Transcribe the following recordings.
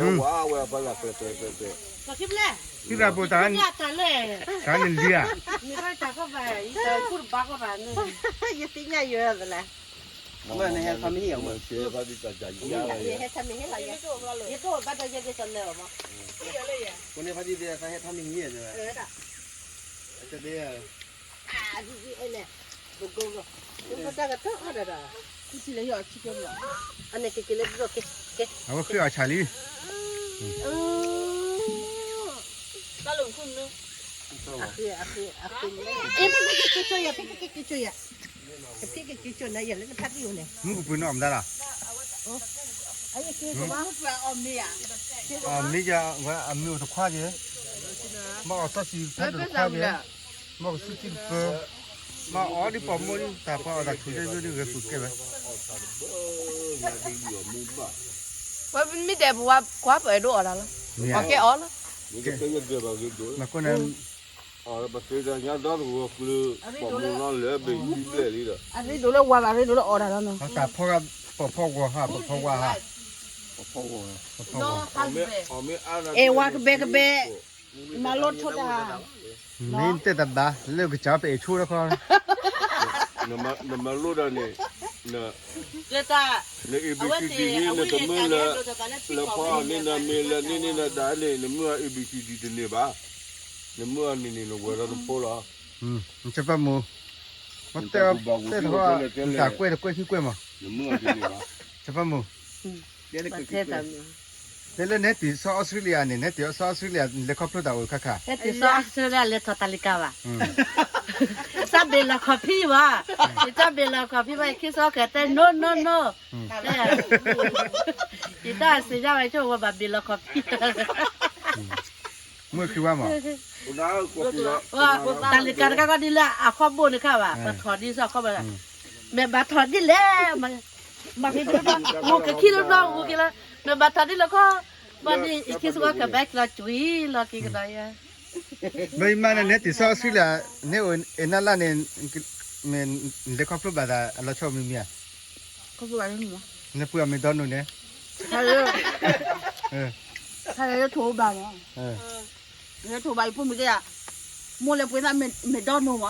ဝဲဝဲပလၢကျဲကျဲကျဲကျဲ, သံရၢ်ပိာ်တၢ်, တၢ်န့ၣ်လံဧါ, အဝဲန့ၣ်ဟဲထီၣ်မ့ၢ်ဟံၣ်အဝဲ, ဟဲထီၣ်မ့ၢ်ဟံၣ်လီၤယဲ, ယဲဒိၣ်ဘၣ်ဒီးယဲဒ်သိးလၢအီၤမး, အဝဲဃ့အီၣ်ဆၣ်လံ, မုၢ်ကပှ့ၤနီၣ်အမတၤလီၤ, အမ့ၢ်ယၤ, အမ့ၢ်အိၣ်တခွါက့ၤ, ဘၣ်အီၣ်စီဆှံဖဲဒိၣ်တခွါက့ၤ, ဘၣ်ကဆူကံတပၢ, ဘၣ်အီၣ်ဒ်ပှၤမိၢ်ဒ်တၢ်ပှၤအီၣ်တၢ်ထူၣ်ဒ်ဒ်ဂဲၤဃုာ်ကဲဝဲ, ပမ့ၢ်တဲပဝါကွၢ်ပအဲၣ်ဒိးအီၣ်တၢ်လီၤ, အီၣ်ကဲအီၣ်လီၤ, မ့ၢ်ကိးန့ၣ် ပသ့ၣ်ညါဒီသဝီကျၢၤ ပှၤမုၢ်နီၤလၢဘ့ၣ်ယံၤဘျဲၣ်လံဒီး, အရ့ဒိးလၢဝါဘၣ် အရ့ဒိးလၢအီၣ်တၢ်လီၤနီၤ, တၢ်ဖီၣ်ဂၤ ပဖီၣ်ဝါဟါ ပဖီၣ်ဝါဟါ, ပဖီၣ်ဝါ, အဲၣ်ဝါကဘဲကဘဲ, မၤလိထီၣ်တၢ်, မ့ၢ်တဲတၢ်ဘၣ် လၢကစၢ်ပအဲၣ်ဆိတခီ, နမၤလိတၢ်န့ၣ်, န A B C D န့ၣ် နတမၢလၢ လၢဖီန့ၢ်နမ့ၢ်လၢန့ၢ်န့ၢ်နဒါန့ၣ် နမုၢ်အ A B C D တန့ၢ်ဘၣ်, နမုၢ်အန့ၣ်န့ၣ် နဝဲၤလီၤတဖိလီၤ, နကပၢ်မူ, မ့ၢ်တဲအီၤ တဲတခီ, တၢ်ကွဲးတကွဲးခံကွဲးမး, ကပၢ်မူ, တဲလၢနဟဲတုၤဆီအီစထြ့လယါန့ၣ် နဟဲတုၤဆီအီစထြ့လယါ လဲၤခီဖျိတၢ်အိၣ်ခါခါ, ဟဲတုၤဆီအီစထြ့လယါ လဲၤထီၣ်တၢ်လံၤကါဘၣ်, တၢ်ဘ့ၣ်လီၤခီၣ်ဖံးဘၣ်, ယတၢ်ဘ့ၣ်လီၤခီၣ်ဖံးဘၣ် ယခံစီခဲတဲ no no no, ယတၢ်စံးညါဝဲဆိဝဲဘၣ်ဘ့ၣ်လီၤခီၣ်ဖံး မုၢ်ဃံဝါမး, တၢ်လံၤကါတခါခီဒ်လၢအခီဘိၣ်န့ၣ်ခါဘၣ် ပထီၣ်ဒ်သိးအခီဘိၣ်, မ့ၢ်ဘၣ်ထီၣ်ဒ်လဲၣ်, မၤက့ၤတဘျီ ဂုာ်က့ၤခံတဘျီ ဂုာ်က့ၤလီၤ, မ့ၢ်ဘၣ်ထီၣ်ဒ်လီၤခီ, ဘၣ်ဒ်ယခံစ့ၢ်ကီးကဘၣ်ကလီၤကွံာ်လီၤက့ၤကဒီးယဲ, မ့ၢ်ယမါန့ၣ် နဟဲတုၤဆီအီစထြ့လယါ နဟဲအိၣ်အဲၣ်နၤလၢ်န့ၣ်, လဲၤခီဖျိဘၣ်သးအလီၤဆီမံၤမံၤဧါ, ခီဖျိဘၣ်မံၤမံၤ, နပှ့ၤအီၣ်မ့ၢ်ဒီနိၣ်န့ၣ်, ခါလၢထိၣ်ဘၣ်မး လၢထိၣ်ဘၣ်အံၤဖိမုၣ်တဲယၤ, မိၢ်လဲၤပှ့ၤသးမဲာ်ဒီနိမး,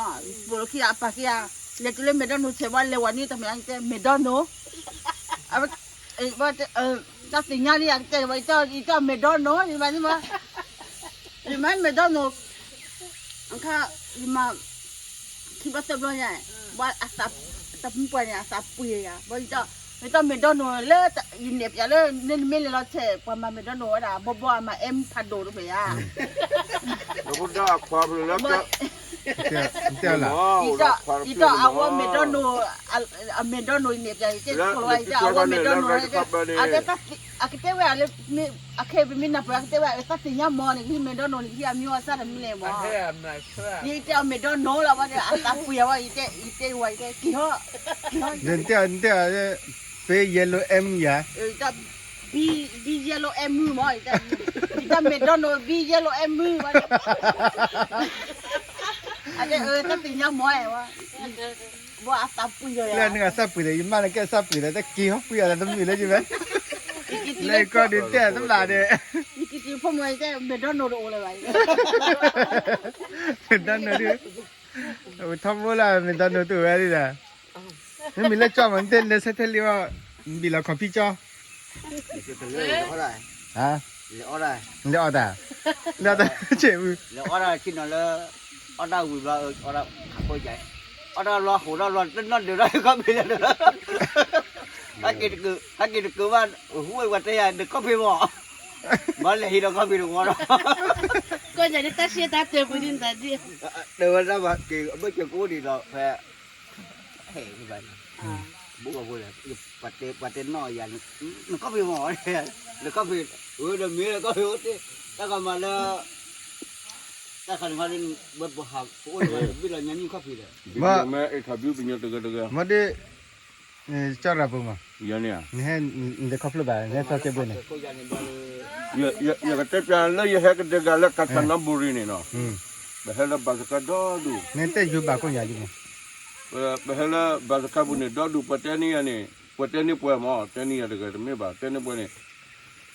ပိာ်လီၤခံဂၤအပာ်က့ၤယၤ, လဲၤတုၤလၢမဲာ်ဒီနိဆဲးဘၣ် လဲၤဝဲန့ၣ်တမ့ၢ်တဲမဲာ်ဒီနိ, တၢ်သ့ၣ်ညါလံ ယကတဲဘၣ် ယတဲမဲာ်ဒီနိ ယမၤန့ၣ်မး, ယမၤမဲာ်ဒီနိ, အခါ ယမၤ ခံဘျီသၢဘျီညါ, ဘၣ်အသး တမူပှၤန့ၣ် အသးပှ့ၤယၤ, ဘၣ်ယတဲမဲာ်ဒီနိလၢ ယနဲၣ်ပျးလၢ နမ့ၢ်လဲၤလီၤဆဲး ပှၤမၤမဲာ်ဒီနိဝဲဒၣ် ဘီဘီအမၤအဲၣ်မုၢ်ဖးဒိၣ်တဖျၢၣ်ယၤ, လၢဖိဒၣ်အခွါဖျၢၣ်လၢ တဲ, ယတဲအဝဲမဲာ်ဒီနိ, အမဲာ်ဒီနိ ယနဲၣ်ပျး ယတဲကျိၤဝဲ ယတဲအဝဲမဲာ်ဒီနိ, အကတဲဝဲလၢ အခဲပမ့ၢ်နၢ်ပၢၢ် အကတဲဝဲ သးသ့ၣ်ညါမီၤန့ၣ် ကဟံးမဲာ်ဒီနိန့ၣ် ကဟံးအမံၤအီၣ်ဆၣ်တမံၤလဲၣ်မီၤ, ယတဲအီၤမဲာ်ဒီနိလီၤ ဘၣ်ဒီး အသးပှ့ၤအီၤ ယတဲ ယတဲဝဲ ယတဲ က့ၤဟီၣ်, က့ၤဟီၣ်, နတဲ နတဲ ပယဲလိအဲမုၢ်ယၤ, ဘံယဲလိအဲမုၢ်မီၤ ယတဲ ယတဲမဲာ်ဒီနိ ဘံယဲလိအဲမုၢ်ဘၣ်ဒီး အတဲ သးသ့ၣ်ညါမီၤဝဲ ဘၣ်အသးပှ့ၤဒီး လၢနဂၤသးပှ့ၤဒီး ယမါန့ၣ်ကဲသးပှ့ၤဒီး တက့ၤဟီၣ်ပှ့ၤအီၤလၢတမုာ်လၢယဝဲ, လၢယကီၢ်ဒုးတဲတဘၣ်ဒီး, ယက့ၤတုၤဖိမီၤ ယတဲမဲာ်ဒီနိတအိၣ်လၢၤဘၣ်, မဲာ်ဒီနိဒုး, ထီဘိလၢမဲာ်ဒီနိတအိၣ်ဝဲဒၣ်, မ့မ့ၢ်လၢကၠီမး နတဲလဲၤဆဲးထဲလံအီၤ, နဘံၣ်လီၤခီၣ်ဖံးကၠီ လဲၤအီၣ်တၢ်, လဲၤအီၣ်တၢ်, ဆ့ၣ်မုၢ်, လဲၤအီၣ်တၢ်ဆ့ၣ်နီၤလၢ အီၣ်တၢ်ဝံၤဘျီ အီၣ်တၢ်ခးခိၣ်ယါ, အီၣ်တၢ်လီၤဟိးတၢ်လီၤ တနီၣ်ဒုးတၢ်ခီၣ်ဖံးလၢဒုး, ဟဲက့ၤတကုးဘၣ် ဟူဝဲပှၤတဲယၤ နခီၣ်ဖံးမီၤ, မ့ၢ်လဲၤဟံးဒီးခီၣ်ဖံးတဝီဒီး, ကီၢ်ယၤဒ်တၢ်ရှဲတၢ်တဲပူၤဒ်နသးဒ်, တဲဝဲဒၣ်ဘၣ်က့ၤ အဘၢၣ်စၢၤကအိၣ်ဒ်သိးဖဲ ဟဲဘၣ်, ဘိးဘၣ်ဖိလဲၣ်, ပှၤတဲနီၣ်ယၤ, နခီၣ်ဖံးမီၤ, နခီၣ်ဖံး, အၢ ဒီးမ့ၢ်လၢခီၣ်ဖံးအိၣ်တ့ၢ်, တၢ်ခီမၤလၢ တၢ်ခါန့ၣ်ခီဒီး ဝဲပဟး ပအိၣ်န့ၣ် ပဘံၣ်လီၤညါနံၣ်ခီၣ်ဖံးဒီး, မ့ၢ် interview ပညိတဂၤတဂၤ, မ့ၢ်ဒ် ကၠီရၤပူၤမး, ယၤန့ၣ်ဧါ, နဟဲ နလဲၤခီဖျိဘၣ် နဟဲသီကဲဘိန့ၣ်, ယကတဲပျးလၢယဟဲကဒဲးဂၤလၢ ကၣ်စနါဘူရံန့ၣ်နီၤ, ပဟဲလၢဘၣ်စကါဒီဒူၣ်, နတဲယိၤဘၣ်ကိးညါလံမး, ပဟဲလၢဘၣ်စကါပူၤန့ၣ် ဒီဒူၣ် ပှၤတဲန့ၢ်ယၤန့ၣ်, ပှၤတဲန့ၢ်ပှၤမး တဲန့ၢ်ယၤတဂၤတမ့ၢ်ဘၣ် တဲန့ၢ်ပှၤန့ၣ်,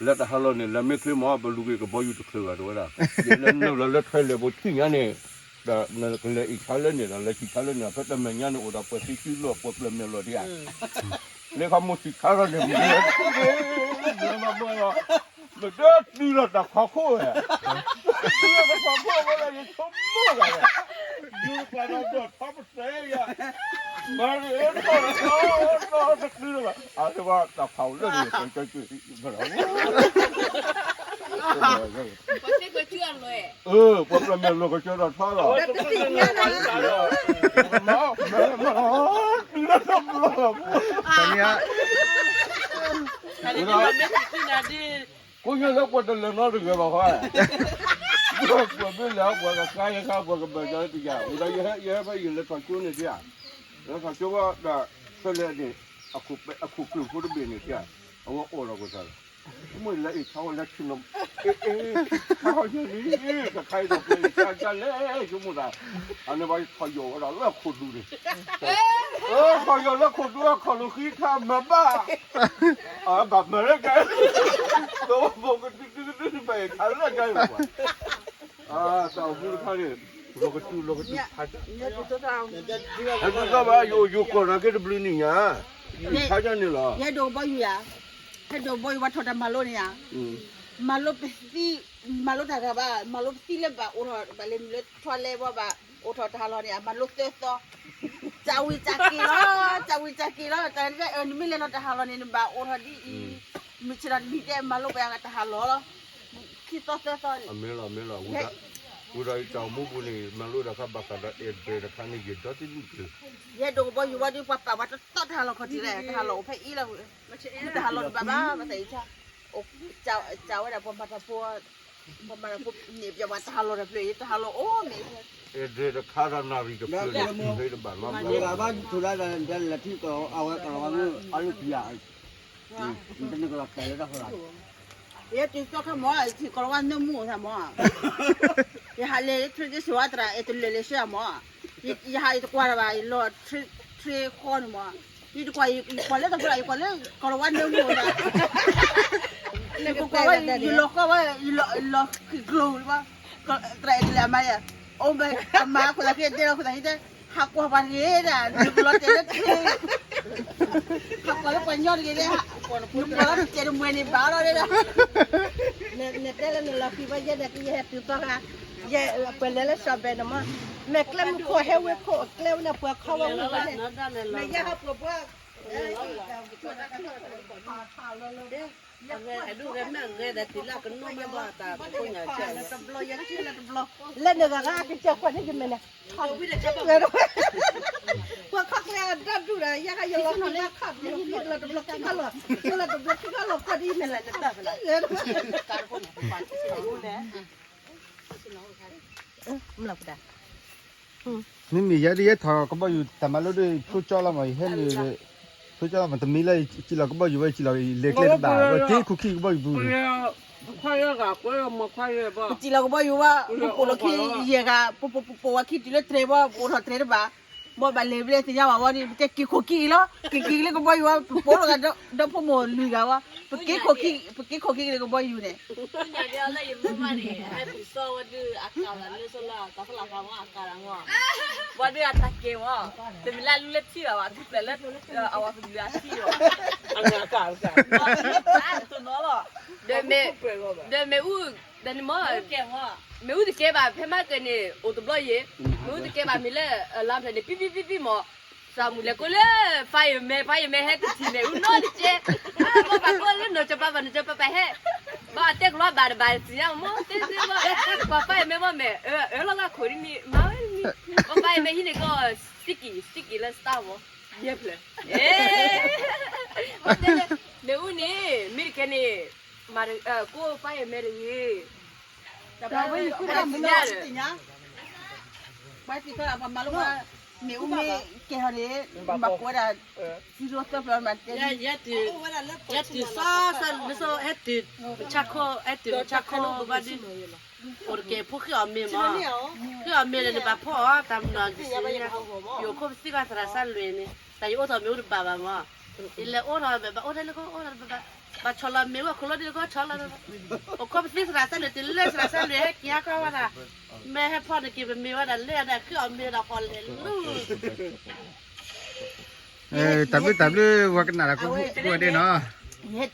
လၢတဟါလီၤန့ၣ် လၢမ့ၢ်ချ့မး ပလူၤက့ၤကဘီယူၤတချုးဘၣ် တဲဝဲဒၣ်, လၢနုာ်လီၤလၢထွဲလဲၤဘိထံၣ်ညါန့ၣ်, ဒီးနကလဲၤအံၤဆါလၢန့ၣ်ဒီး လဲၤဆံးဆါလၢန့ၣ် ဖဲတမဲာ်ညါန့ၣ် အိၣ်ဒီးပှၤသံစုလီၢ် ပှၤပျဲၢ်မဲာ်လီၤဒံးဧါ, လၢခီမူဆံးခါလီၤန့ၣ် မ့ၢ်လၢဘျၢဘၣ်ဘျၢဘၣ် မ့ၢ်တတုၤလီၤတၢ်ဖီခိၣ်ဝဲ, တတုၤလီၤတၢ်ဖီခိၣ်ဝဲလၢယဆိကမိၣ်ဂၤ, ယူၤပှၤဒီးဒီးထီပတဲယၤ, မၤန့ၣ်တတုၤလီၤဘၣ်, အါတဘၣ်တၢ်ဖးအိၣ်လၢန့ၣ် ပှၤသံကွဲးစုအလွဲၢ်, ပှၤပျဲၢ်မဲာ်လီၤကစၢ်ဒီးထီလီၤ, တၢ်န့ၣ်ဧါ, ကိးညါလၢပှၤတလဲၤနီတဂၤဘၣ်ဃီ, ပှၤမ့ၢ်လဲၤ ပှၤကကါယခါ ပှၤကဘၢၣ်ကါတယၤ, ဝံၤဒီးယဟဲ ယဟဲဖဲယလဲၤထီၣ်ကၠိန့ၣ်ဒၣ်, လဲၤထီၣ်ကၠိဘၣ်ဒီး ခဲလၢာ်န့ၣ် အခိၣ်ကျူၢ်ဖိတဘ့ၣ်န့ၣ်ဒၣ်, အဝဲအိးထီၣ်ကစၢ်လီၤ, မ့ၢ်လဲၤအံၤ ထါဝဲလၢဆ့ၣ်နီၤ, အ့ အ့ ထါဝဲယၤန့ၣ် တခါအံၤဒီး ပျဲၢ်အံၤ တၢ်ဒ်လဲၣ် ဆိကမိၣ်သး, အန့ၣ်ဘၣ်ထီၣ်ယိာ်ဝဲဒၣ်လၢခိၣ်ဒူန့ၣ်, ထီၣ်ယိာ်လၢခိၣ်ဒူ အခီၣ်လိာ်ဃံထါမၤဘၣ်, အဘၣ်မၤလၢကါ, ကဘီကတုၤတုၤကတုၤတဘၣ် ခးလၢကါအံၤဘၣ်, တၢ်အိၣ်မူတခါန့ၣ်, လီၤကတုၤလီၤကတုၤ, ဟဲတုၤသီဘၣ် ယိၤကီၢ်နာ်က့တဘျုးနံၣ်ညါ, ယခါယၤန့ၣ်လီၤ, ယဟဲဒိးကဘီယူၤယၤ, ဟဲဒိးကဘီယူၤဘၣ်ထီၣ်တၢ်မၤလိန့ၣ်ဧါ, မၤလိပသံ, မၤလိတၢ်ဂၤဘၣ်, မၤလိပသံလၢဘၣ်အိးထီၣ် ဘၣ်လဲၤနုာ်လၢထွဲလဲၤဘၣ် ဘၣ်အိးထီၣ်တၢ်ဟးလီၢ်န့ၣ် အမၤလိသၢသီ, ကးဝံၤကးက့ၤလီၤ, ကးဝံၤကးက့ၤလီၤ, တၢ်နမ့ၢ်လဲၤလီၤတၢ်ဟးလီၢ်န့ၣ် နဘၣ်အိးထီၣ်ဒ်အံၤ, မုၢ်ဆ့ၣ်ထီၣ်တနံၤတဲမၤလိပှၤတၢ်ဟးလီၢ်လီၤ, ခံသီသၢသီန့ၣ်, မ့ၢ်လီၤ, မ့ၢ်လီၤ, ဝံၤဒီးယတၢ်အိၣ်မူပူၤန့ၣ် မၤလိတၢ်ခါဘၣ်ဃးဒီး address တခါန့ၣ် ယဒီတနံၣ်ကျၢၤ, ယဟဲဒိးကဘီယူၤဝံၤဒီး ပှၤပာ်ပှၤတတီတၢ်ဟးလီၢ်ခီၣ်ထံးလဲၣ်, တၢ်ဟးလီၢ်အိၣ်ဖဲအံၤလီၤ, မ့ၢ်တအံၤဆၣ် ကးဝဲဒၣ်ပှၤမၤတၢ်ဖိ, ပှၤမၤတၢ်ဖိန့ၣ် ပှၤတၢ်ဟးလီၢ်တဖျၢၣ်အံၤ တၢ်ဟးလီၢ်အိၣ်န့ၣ်, အ့ဒ့တခါဒီးနၣ်ရံၣ်တဖျၢၣ်န့ၣ် ဖဲတဘၣ်လီၤ, လၢထံကီၢ်အဝဲကလီၤဝါမုၢ်အလုၢ်ပံၤဧါ, တနုာ်ကလီၤတဲာ်လၢတၢ်ဃိလီၤ, ယဲတုၤသီခါမ့ၢ် ယထံၣ်ကလီၤဝါနၢမူအိၣ်သးမ့ၢ်, ယဟးလဲၤလၢထရံက့ၤစ့ၢ်ဝဲသရၣ် အဲၣ်တလၢာ်လဲၤဆှၢမ့ၢ်, ယဟးယတကွၢ်တၢ်ဘၣ် ယလီၤထရံဃီန့ၣ်မ့ၢ်, ယတကွၢ် ယကွၢ်လၢတၢ်ဖိလၢ ယကွၢ်လၢကလီၤဝါနၢမူအိၣ်သး ယကွၢ်ဝဲ ယလီၤဃီဝဲ ယလီၤဃံကျိၤဘၣ်, သရၣ်အဲၣ်တလၢာ်အမါယၤ, အိၣ်ဘၣ်အမါအခိၣ်သးက့တဲလီၤခိၣ်သးဟံးတဲ, ဟးကွၢ်ပှၤတဂ့ၤဒၣ် နကလီၤတဲာ်လၢထံ, ဟးကွၢ်လၢပှၤညီတဂ့ၤဒၣ်, နကွၢ်လၢတစဲးတမှဲၤန့ၣ်ဘၣ်လီၤဒၣ်, နတဲလၢနလီၤဃံဘၣ်ယဲဒၣ်ကယဲဟဲတုၤသီခါ, ယပှဲၤလဲၤလၢစီၤဘဲန့ၣ်မ့ၢ်, မ့ၢ်ကျဲမုၢ်ခိၣ်ဟဲဝဲခိၣ်အကျဲဝဲန့ၣ် ပှၤခီဝဲဝဲန့ၣ်, မ့ၢ်ယဲဟးပှဲၤပှၤ အဂဲၤဒုးဂဲၤမ့ၢ်အဂဲၤဒီးတုၤလၢကနိးမ့ၢ်ဘၣ်တၢ်ကိးညါကဲ, လၢနဂၤဂၤကစၢၢ်ခွဲးန့ၣ်ယမဲာ်န့ၣ်, ပှၤခီကျဲအတၢ်ဒူၣ်ဒီး ယဲခါယလီၤခီခါ, လီၤတဘျီခံခါလီၤ, လီၤတဘျီခံခါလီၤခီဒ်ယမဲာ်လဲၣ်နတၢ်ဖဲလဲၣ်, မ့ၢ်လီၤကဒါ မ့မ့ၢ်ယဲဒ်ယဲထီၣ်ကဘီယူၤတၢ်မၤလိဒီး ထိကၠီလီၤမး ယဟဲနုာ်, ထိကၠီလီၤမး တမံၤလၢယစံၣ်လီၤကဘီယူၤဝဲ ယစံၣ်လီၤလဲၤကျဲတဘၣ် ပက့ၤခိၣ်ခံကဘီယူၤပူၤ, ပစံၣ်လီၤကဘီယူၤဝဲ ပပိာ်လီၤခံယဲၢ်ဂၤ ပပိာ်ဝဲခံတုၤလၢတြဲၤဘၣ် ပအိးထီၣ်တြဲၤတဘၣ်, ဘၣ်ဘၣ်လဲၤဘျဲသ့ၣ်ညါဘၣ်ဝဲဒီး ပက့ၤခိၣ်ခံအံၤလီၤ က့ၤက့ၤလၢကဘီယူၤဝဲ ပပိာ်လီၤဂၤဒီဖိမိၢ်လွံၢ်ဂၤဝဲ ပက့ၤခိၣ်ခံ ပက့ၤခိၣ်ခံက့ၤလၢကဘီယူၤန့ၣ် လၢယမိၢ်မးန့ၣ် ဟဲတုၤစီဝဲဒုး အကၤလီၤလၢစီလၢ တၢ်ဖီလာ်ဖးမးအကၤလီၤမး, ဝဲဒုးအတၢ်ကဲမး, တမ့ၢ်လၢအလူလၢထံၣ်ဘၣ်ဘၣ် ထူၣ်ဖျဲးလၢ အဝဲသဘျုးအထံၣ်ဘၣ်, အတနီၤလီၤ, ဒီးမ့ၢ်, ဒီးမ့ၣ်အူ, ဒီးန့ၣ်မး, မ့ၣ်အူတကဲဘၣ် ဖဲမၤကၢၢ်န့ၣ် အိၣ်တဘျီယဲ, မ့ၣ်အူတကဲဘၣ်မ့ၢ်လၢ လါဖျၢၣ်န့ၣ် ပံပံပံပံမး, သးမုၢ်လဲၤကိးလၢ fireman, fireman ဟဲတထံၣ်မ့ၣ်အူနီတကဲ, ဘၣ်ဘၣ်ကိးလၢနီၢ်ကၠီၤပၤဘၣ် နီၢ်ကၠီၤပၤဘၣ်ဟဲ, ဘၣ်တဲကလီၤဘၣ်တဘၣ်စံးညါမး တဲသ့ဘၣ်, ပှၤ fireman ဘၣ်မ့ၢ်, အၢလီၤဂာ်ခိၣ်ဒ်မံၤ မၤဝဲမံၤ, ပှၤ fireman ဟံးန့ၣ်ကီး sticky, sticky လၢ star မး, ယဲဖျၢၣ်, မ့ၣ်အူန့ၣ် မ့ၢ်တကဲန့ၣ် မၤ, ကိး fireman တဂ့ၤ, တၢ်ဝဲယခိၣ်တၢ်မုၢ်လၢ်, ပှၤတံၤသီပှၤမၤလိဝဲ, မ့ၣ်အူမ့ၢ်ကဲထီၣ်န့ၣ် ဘၣ်ကိးဝဲဒၣ်, သံရိသၢဖျၢၣ်မးတဲ, ယဲတုၤစီၤစီၤလၢစီၤ ဟဲတုၤ, ဟဲတုၤဆါခီလီၤကဘၣ်ဒုး, အိၣ်တကဲဖိဃ့အီၣ်မ့ၤမး, ဃ့အီၣ်မ့ၤဒီးနဘၣ်ဖီအီၣ်တၢ်မနီၤ, ယအိၣ်ခိၣ်ပသံကွၢ်သရၣ်စၢ်လွဲၢ်န့ၣ် တၢ်ယအိၣ်ထီၣ်မ့ၣ်အူတဘၣ်ဘၣ်မး, ယလဲၤအိၣ်ထီၣ်ဘၣ်ဘၣ်အိၣ်ထဲလၢကအိၣ်ထီၣ်တဘၣ်ဘၣ် ဘၣ်ဆီၣ်လီၤမ့ၢ်ဝဲခိၣ်လီၤဒ်ကီၢ်ဆီၣ်လီၤ, ပခိၣ်ပသံသရၣ်စဲလၢာ် တုၤလၢသရၣ်စဲလၢာ် ဟဲက့ၤဟါခီဝဲဒၣ်, မ့ၢ်ဟဲဖီၣ်နက့ၤ ပမ့ၢ်ဝဲဒၣ်လၢအဒၣ်ဃ့အီၣ်မ့ၢ်ဒၣ်ဟီၣ်လဲၣ်လူၤ, တၢ်ဘျုးတၢ်ဘျုး ဝဲကနၣ်ဒီးကိးဂၤဒဲးနီၤ, ယဟဲ